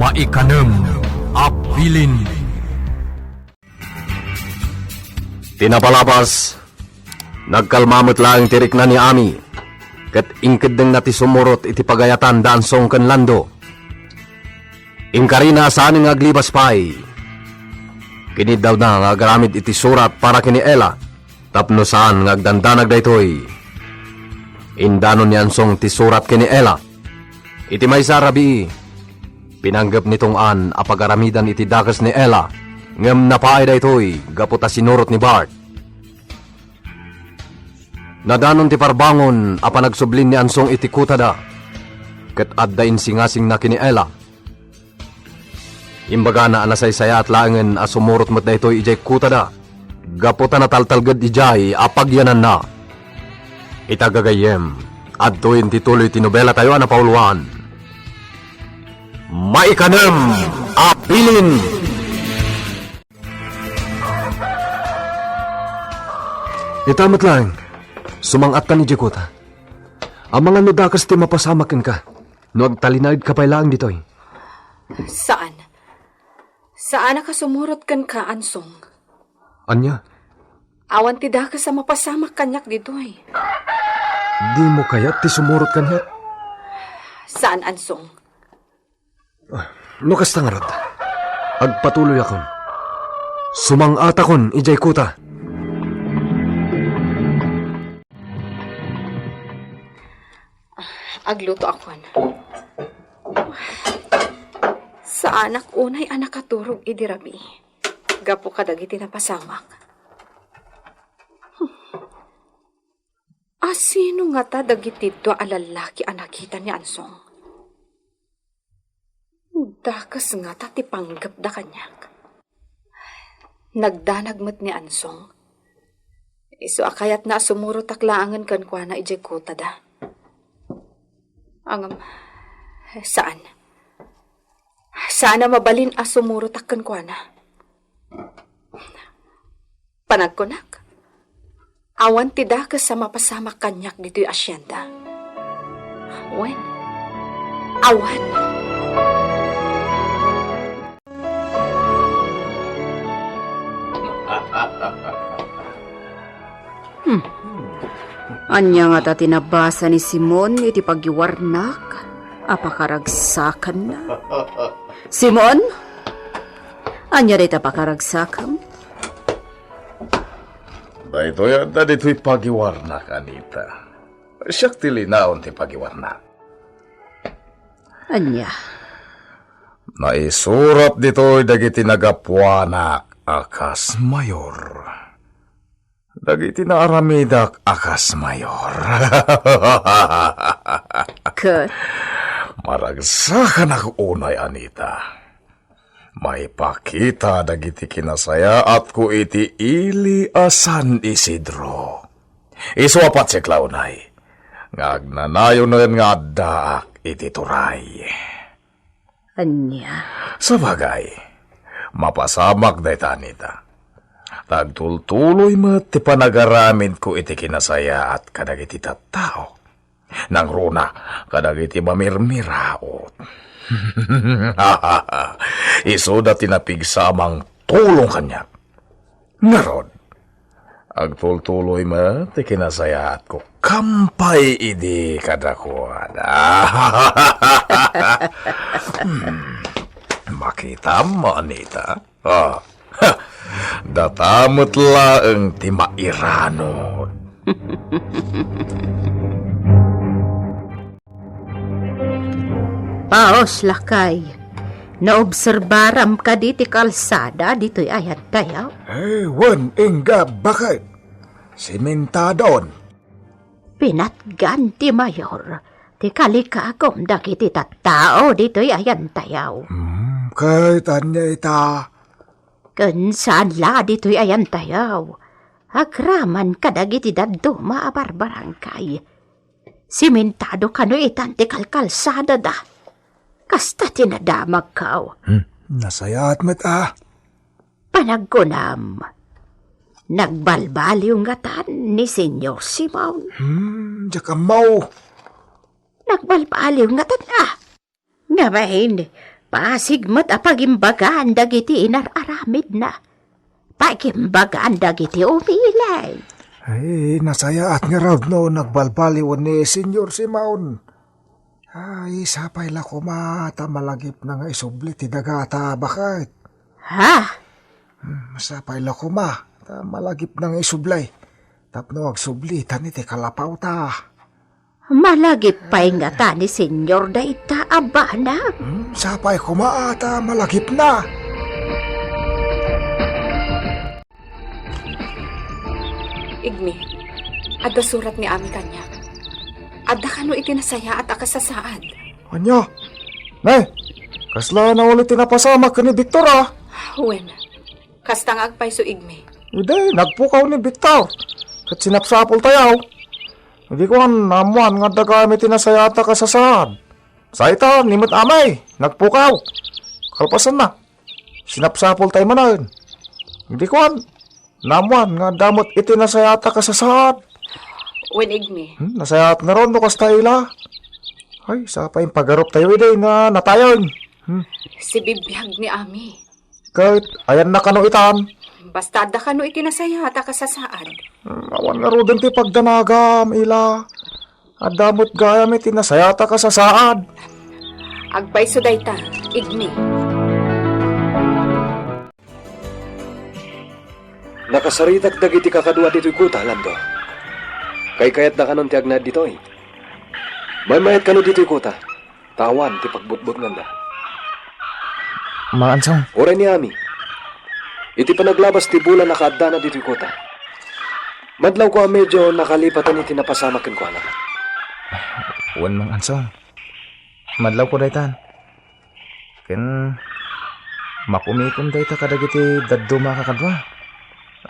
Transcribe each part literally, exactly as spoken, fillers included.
Maikanem a bilin. Ti napalabas, nagkalma met laeng ti rikna ni Ami, ket inkeddengna ti sumurot iti pagayatan da Ansong ken Lando. Inkarina a saan nga aglibas pay, kiniddawna nga agaramid iti surat para ken ni Ella tapno saan nga agdandanag daytoy. Indanon ni Ansong ti surat ken ni Ella. Iti maysa a rabii, pinanggep ni Tong-an a pagaramidan iti dakes ni Ella, ngem napaay daytoy gapu ta sinurot ni Bart. Nadanon ti parbangon a panagsublin ni Ansong iti kutada, ket adda insingasingna ken ni Ella. Imbagana a nasaysayaat laengen a sumurot met daytoy idiay kutada, gapu ta nataltalged idiay a pagyananna. Ita gagayyem, adtoyen ti tuloy ti nobelatayo a napauluan. Maikanem a bilin. Ita met laeng, sumang-attan idiay kuta. Amangan no dakes ti mapasamak kenka, no agtalinaedka pay laeng ditoy. Saan. Saanak a sumurot kenka, Ansong. Ania? Awan ti dakes a mapasamak kaniak ditoy. Dimo kayat ti sumurot kaniak? Saan, Ansong. Ah, no kasta ngarud, agpatuloyakon. Sumang-atakon idiay kuta. Aglutoakon. Saanak unay a nakaturog idi rabii gapu kadagiti napasamak. Asino ngata dagiti dua a lallaki a nakita ni Ansong? Dakes ngata ti panggepda kaniak. Nagdanag met ni Ansong. Isu a kayatna a sumurotak laengen kenkuana idiay kutada. Ngem, saan. Saan a mabalin a sumurotak kenkuana. Panagkunak, awan ti dakes a mapasamak kaniak ditoy asienda. Wen, awan. Hmm. Ania ngata ti nabasa ni Simon iti pagiwarnak a pakaragsakanna? Simon? Ania dayta pakaragsakam? Daytoy adda ditoy pagiwarnak, Anita. Siak ti linaon ti pagiwarnak. Ania? Naisurat ditoy dagiti nagapuanak a kas mayor. Dagiti naaramidak a kas mayor. Ket? Maragsakanak unay, Anita. Maipakita dagiti kinasayaatko iti ili a San Isidro. Isu a patsek la unay nga agnanayonen nga addaak iti turay. Ania? Sabagay, mapasamak dayta, Anita. Ta agtultuloy met ti panagaramidko iti kinasayaat kadagiti tattao. Nangruna kadagiti mamirmiraot. Isuda ti napigsa a mangtulong kaniak. Ngarud, agtultuloy met ti kinasayaatko kampay idi kadakuada. Hmm. Makitam, Anita? Ah, ha, data met laeng ti mairanod. Paos, lakay. Naobserbaram kadi ti kalsada ditoy ayantayo? Eh, wen, ingga, baket. Simentadon. Pinatgan ti mayor ti kalikagom dagiti tattao ditoy ayantayo. Hmm, ket ania ita? Ken saan la ditoy ayantayo. Agraman kadagiti dadduma a barbarangay. Simentado kano itan ti kalkalsadada. Kasta ti nadamagko. Hmm, nasayaat met a. Panagkunam, nagbalbaliw ngatan ni Senyor Simon? Hmm, diak ammo. Nagbalbaliw ngatan a. Ngamin, Pasig met a pagimbagan dagiti inar-aramidna. Pagimbagan dagiti umilen. Ay, nasayaat ngarud no nagbalbaliwen ni Senyor Simon. Ay, sapay la koma ta malagipna nga isubli ti dagata, baket. Ha? Hmm, sapay la koma ta malagipna nga isubli. Tapno agsubli, tan iti kalapawta. Malagip pay ngata ni Senyor dayta a banag. Hmm, sapay koma ta malagipna. Igmi, adda surat ni Ami kaniak. Adda kano iti nasayaat a kasasaad. Ania? Ne, kasla nauli ti napasamak ken ni Victor, a? Wen, kasta nga agpayso, Igmi. Idi, nagpukaw ni Victor. Ket sinapsapultayo. Idi kuan, naammoan nga adda gayam iti nasayaat a kasasaad. Sa ita, ni met Ami, nagpukaw. Kalpasanna, sinapsapultayo manen. Idi kuan, naammoan nga adda met iti nasayaat a kasasaad. Wen, Igmi. Hmm, nasayaat ngarud no kasta, ila. Ay, sapay impagaruptayo idi nga natayen. Hmm. Sibibiag ni Ami. Ket ayanna kano itan? Basta adda kano iti nasayaat a kasasaad. Hmm, awan ngaruden ti pagdanagam, ila. Adda met gayam iti nasayaat a kasasaad. Agpayso dayta, Igmi. Nakasaritak dagiti kakadua ditoy kuta, Lando. Kaykayatda kanon ti agnaed ditoy. Maymayat kano ditoy kuta. Ta awan ti pagbutbutnganda. Mangansong. Uray ni Ami. Iti panaglabas ti bulan a kaaddana ditoy kuta. Madlawko a medio nakalipatan iti napasamak kenkuana. Wen, Mangansong. Madlawko daytan. Ken makumikom dayta kadagiti dadduma a kakadua.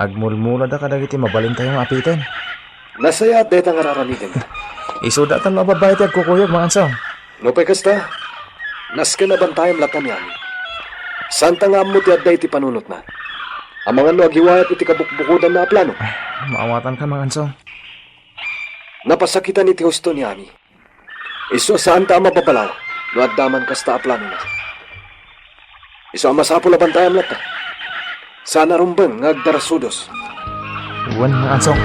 Agmulmulada kadagiti mabalintayo nga apiten. Nasayaat dayta nga ar-aramiden. Isuda tan no a babbai ti agkukuyog, Mangansong. Nupay kasta, nasken a bantayam latta ni Ami. Saanta nga ammo ti adda iti panunotna. Amangan no agiwayat iti kabukbukodanna a plano. Maawatanka, Mangansong. Napasakitan iti husto ni Ami. Isu a saanta a mababalaw no adda man kasta a planona. Isu a masapul a bantayam latta. Saan a rumbeng nga agdarasudos. Wen, Mangansong.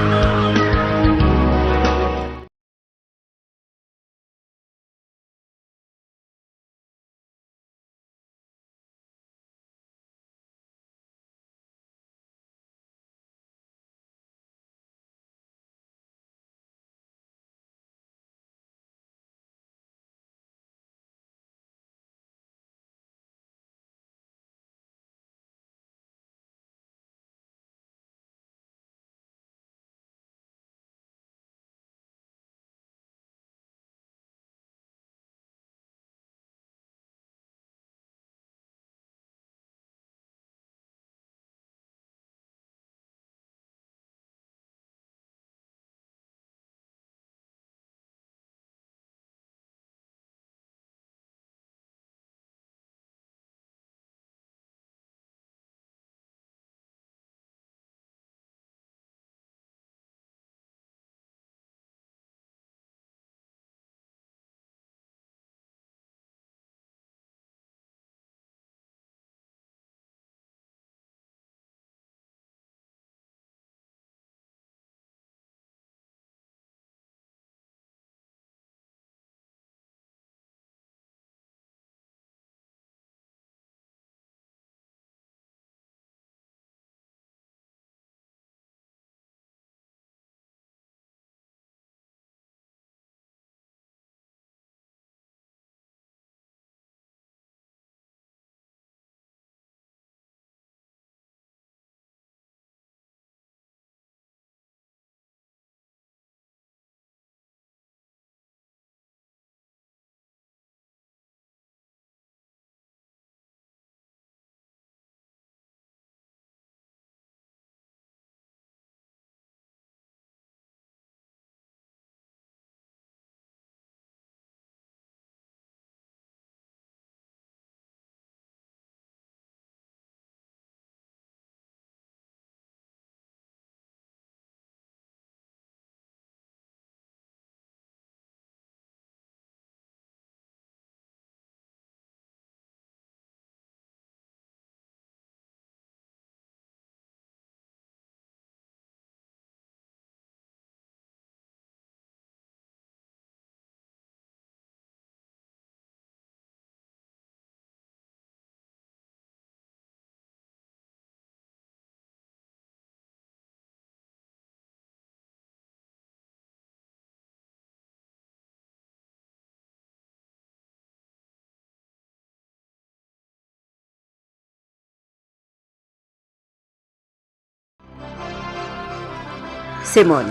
Simon,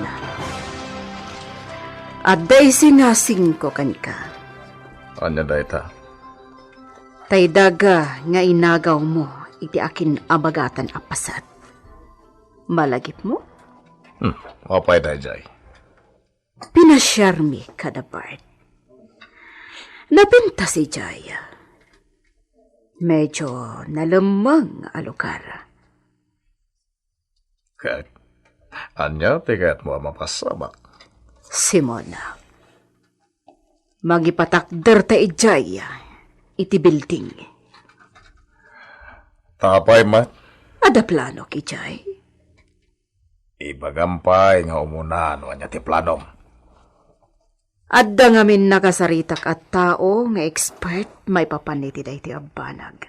adda isingasingko kenka. Ania dayta? Tay daga nga inagawmo iti akin-abagatan a paset. Malagipmo? Hmm, apay daydiay? Pinasiarmi kada Bart. Napintas idiay. Medyo nalemmeng a lugar. Ket, ania ti kayatmo a mapasamak? Simon, mangipatakderta idiay iti building. Apay met? Adda planok idiay. Ibagam pay nga umuna no ania ti planom. Adda ngamin nakasaritak a tao nga expert maipapan iti daytoy a banag.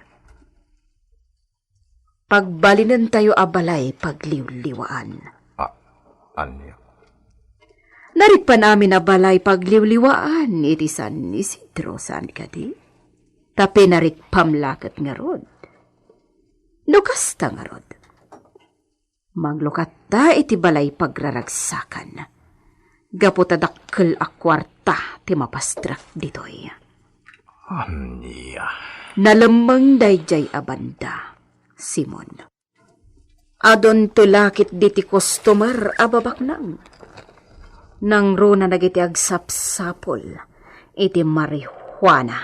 Pagbalinentayo a balay pagliwliwaan. A-, ania? Narikpan amin a balay pagliwliwaan iti San Isidro, saan kadi? Ta pinarikpam la ket ngarud. No kasta ngarud, manglukatta iti balay pagraragsakan. Gapu ta dakkel a kuarta ti mapastrek ditoy. Ania? Nalemmeng daydiay a banda, Simon. Adunto la ketdi ti customer a babaknang. Nangruna dagiti agsapsapul iti marijuana.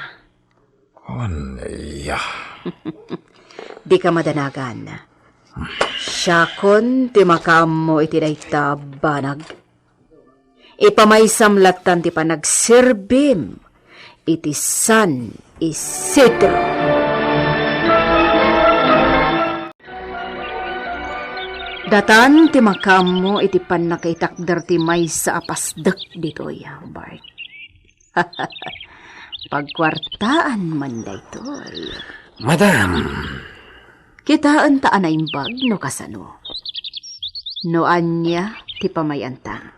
Ania? Dika madanagan. Siakon ti makaammo iti dayta a banag. Ipamaysam lattan ti panagserbim iti San Isidro. Datan ti makaammo iti pannakaitakder ti maysa a pasdek ditoy, Bart. Pagkuartaan man daytoy. Madam. Kitaenta a naimbag no kasano. No ania ti pamay-anta.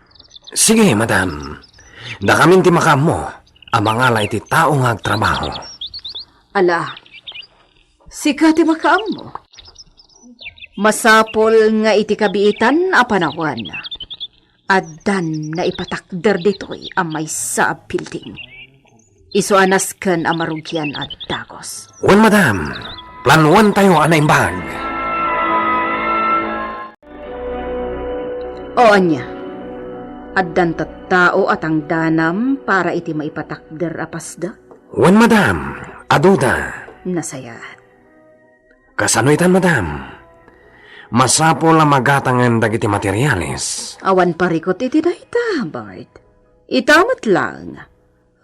Sige, madam. Dakamin ti makaammo a mangala iti tao nga agtrabaho. Ala, sika ti makaammo. Masapul nga iti kabiitan a panawen, addan naipatakder ditoy a maysa a building. Isu a nasken a marugian a dagus. Wen, madam, planuentayo a naimbag. O ania? Addan tattao a tangdanam para iti maipatakder a pasdek? Wen, madam, aduda. Nasayaat. Kasano itan, madam? Masapul a magatangen dagiti materiales. Awan parikut iti dayta, Bart. Ita met laeng,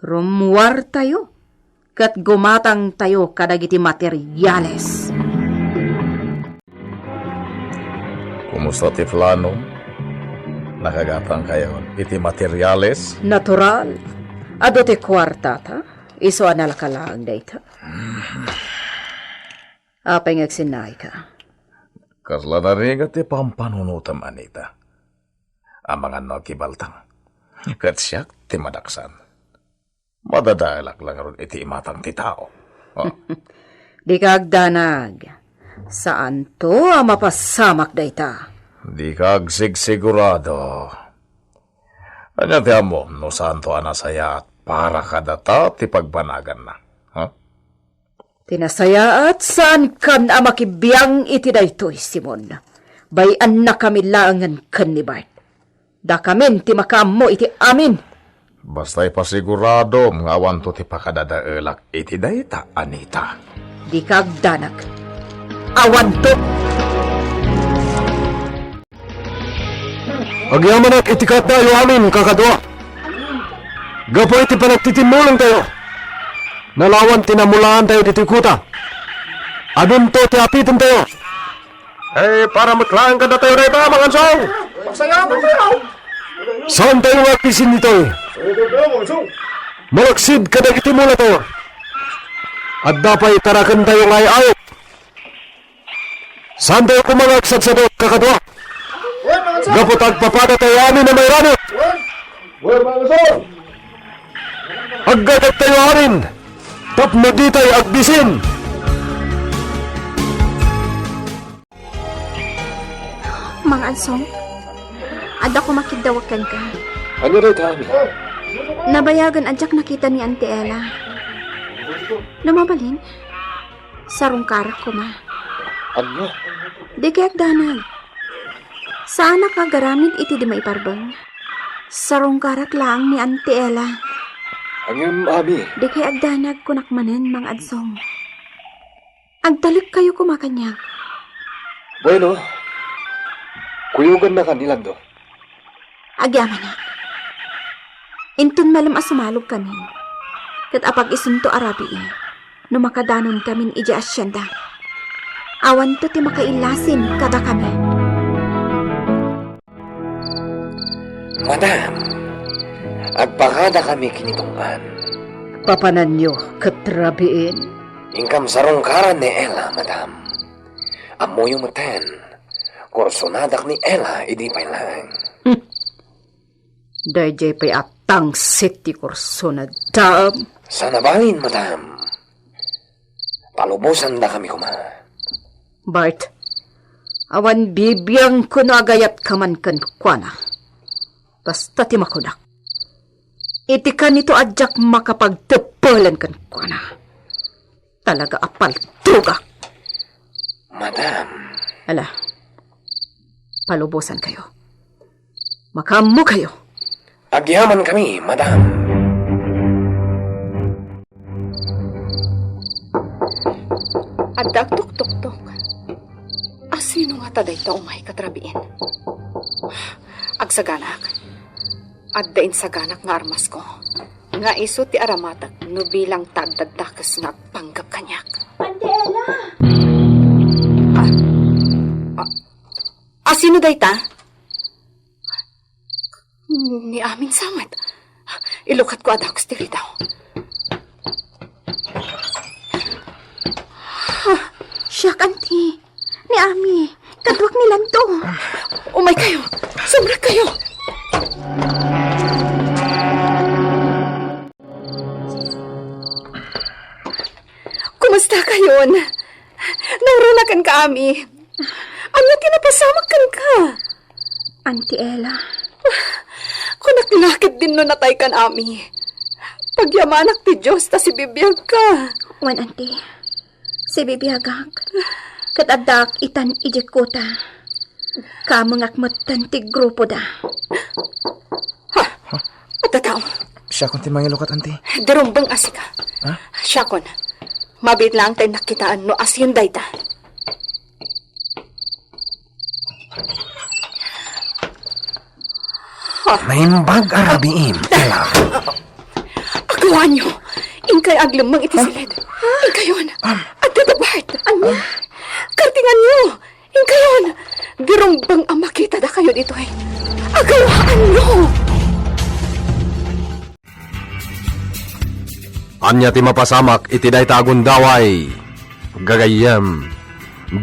rummuartayo ket gumatangtayo kadagiti materiales. Kumusta ti plano? Nakagatangkayon iti materiales? Natural. Adu ti kuartata. Isu a nalaka laeng dayta. Apay nga agsinnaayka? Kasla narigat ti pampanunotem, Anita. Amangan no agkibaltang. Ket siak ti madaksan. Madadaelak la ngarud iti imatang ti tao. Oh. Dika agdanag. Saanto a mapasamak dayta. Dika agsigsigurado. Ania ti ammom no saanto a nasayaat para kadata ti pagbanaganna? Ha? Ti nasayaat, saankan a makibiang iti daytoy, Simon. Bay-annakami laengen ken ni Bart. Dakamin ti makaammo iti amin. Basta ipasiguradom nga awanto ti pakadadaelak iti dayta, Anita. Dika agdanag. Awanto. Agyamanak iti kayatdayo amin, kakadua. Gapu iti panagtitimmulongtayo, nalawan ti namulaantayo ditoy kuta. Adunto ti apitentayo. Eh, para met laeng kadatayo dayta, Mangansong. Saantayo nga agbisin ditoy. Malaksid kadagiti mulatayo. Adda pay tarakentayo nga ay-ayat. Saantayo koma nga agsadsadut, kakadua. Gapu ta agpapadatayo amin a mairanut. Aggadagtayo amin tapno ditay agbisin. Mangansong, Adda koma kiddawek kenka. Ania dayta, Ami? Nabayagen a diak nakita ni Auntie Ella. No mabalin, sarungkarak koma. Ania? Dika agdanag. Saanak nga agaramid iti di maiparbeng. Sarungkarak laeng ni Auntie Ella. Ngem, Ami. Dika agdanag, kunak manen, Mang Adsong. Agtalekkayo koma kaniak. Bueno, kuyogannaka ni Lando. Agyamanak. Inton malem a sumalogkamin, ket apag-isunto a rabii no makadanonkamin idiay asienda. Awanto ti makaillasin kadakami. Madam, agpakadakami kinitong-an. Papananyo ket rabiin? Inkam sarungkaran ni Ella, madam. Ammoyo metten, kursonadak ni Ella idi pay laeng. Hmm. Daydiay pay a tangsit ti kursonadaem. Saan a balin, madam. Palubosandakami koma. Bart, awan bibiangko no agayatkaman kenkuana. Basta ti makunak. Iti kanito a diak makapagteppelen kenkuana. Talaga a paltugak. Madam. Ala, palubosankayo. Makaammokayo. Agyamankami, madam. Adda agtuktuktok. Asino ngata dayta umay ket rabiin? Agsaganak. Adda insaganak nga armasko. Nga isu ti aramatek no bilang ta agdaddakes nga agpanggep kaniak. Auntie Ella! Ah, ah, asino dayta? Ni Amin sa met. Ilukatko a dakes ti ridaw. Siak, Auntie. Ni Ami. Kaduak ni Lando. Umaykayo. Sumrekkayo. Kumustakayon? Nauruna kenka, Ami. Ania ti napasamak kenka? Auntie Ella. Kunak la ketdin no nataykan, Ami. Pagyamanak ti Dios ta sibibiagka. Wen, Auntie. Sibibiagak. Ket addaak itan idiay kuta. Kamengak metten ti grupoda. Ha? Adda tao. Siakon ti mangilukat, Auntie. Dirumbeng a sika. Ha? Siakon. Mabiit laeng ta innak kitaen no asino dayta. Naimbag a rabiim, Ella. Agawanyo! Inkay aglemmeng iti siled. Inkayon! Adda da Bart! Ania? Kartinganyo! Inkayon! Dirumbeng a makitada kayo ditoy. Agawaanyo! Ania ti mapasamak iti dayta a gundaway? Gagayyem,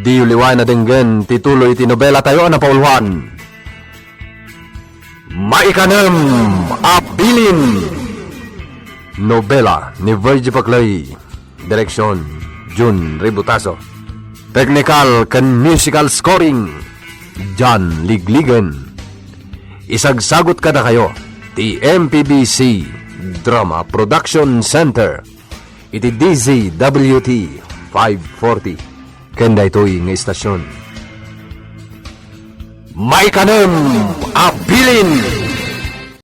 diyo liwaen a denggen ti tuloy iti nobela tayo a napauluan. Maikanem a Bilin. Nobela ni Virgie Paclay. Direksyon, Jun Ributaso. Technical ken musical scoring, John Ligligen. Isagsagut kadakayo ti M P B C Drama Production Center iti D Z W T five forty ken daytoy nga istasyon. Maikanem a Bilin.